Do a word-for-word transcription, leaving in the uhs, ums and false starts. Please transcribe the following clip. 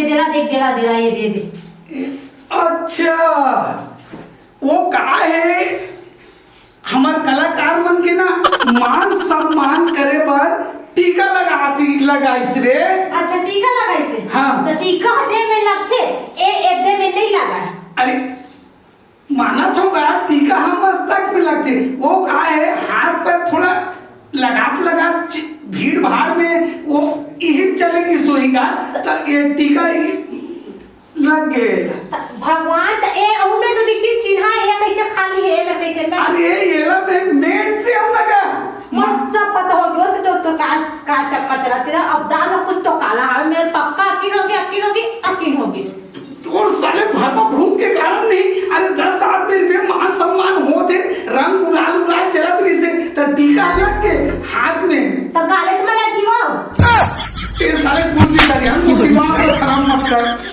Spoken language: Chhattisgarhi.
देला देख, देला, देला, ये दे दे। अच्छा, वो का हे, हमर कलाकार मन के ना मान सम्मान करे बर टीका लगाती, लगाइस रे। अच्छा, टीका लगाइस हे? हाँ। त टीका ह देह में लगथे, ए, ए देह में नहीं लगा। अरे, मानत हँव गा, टीका ह मस्तक में लगथे। वो का हे, हाथ पैर थोड़ा लगात लगात चि-, भीड़ भाड़ में वो इही चले गिस होही गा, त ये टीका ही लग गे। भगवान, त ए अहू में तो दिखती चिन्हा, ए कैसे खाली हे, ए में कैसे में? अरे, एला मैं मेट दे हूँ ना का? मस्त सब पता हो गयो, तो, तो, तो का, का चक्कर चला तेरा? अब दाल में कुछ तो काला हवे, मेरे पक्का अकिन होगे, अकिन होगे, अकिन होगे। तोर साले भरमा भूत के कारण नहीं, अरे, दस आदमी के मान सम्मान होत हे, रंग गुलाल उलाल चलत रहिसे, त टीका लग गे हाथ में। त काले से मैं लगी हो। ए साले, कुछ भी कर यार, दिमाग खराब मत कर।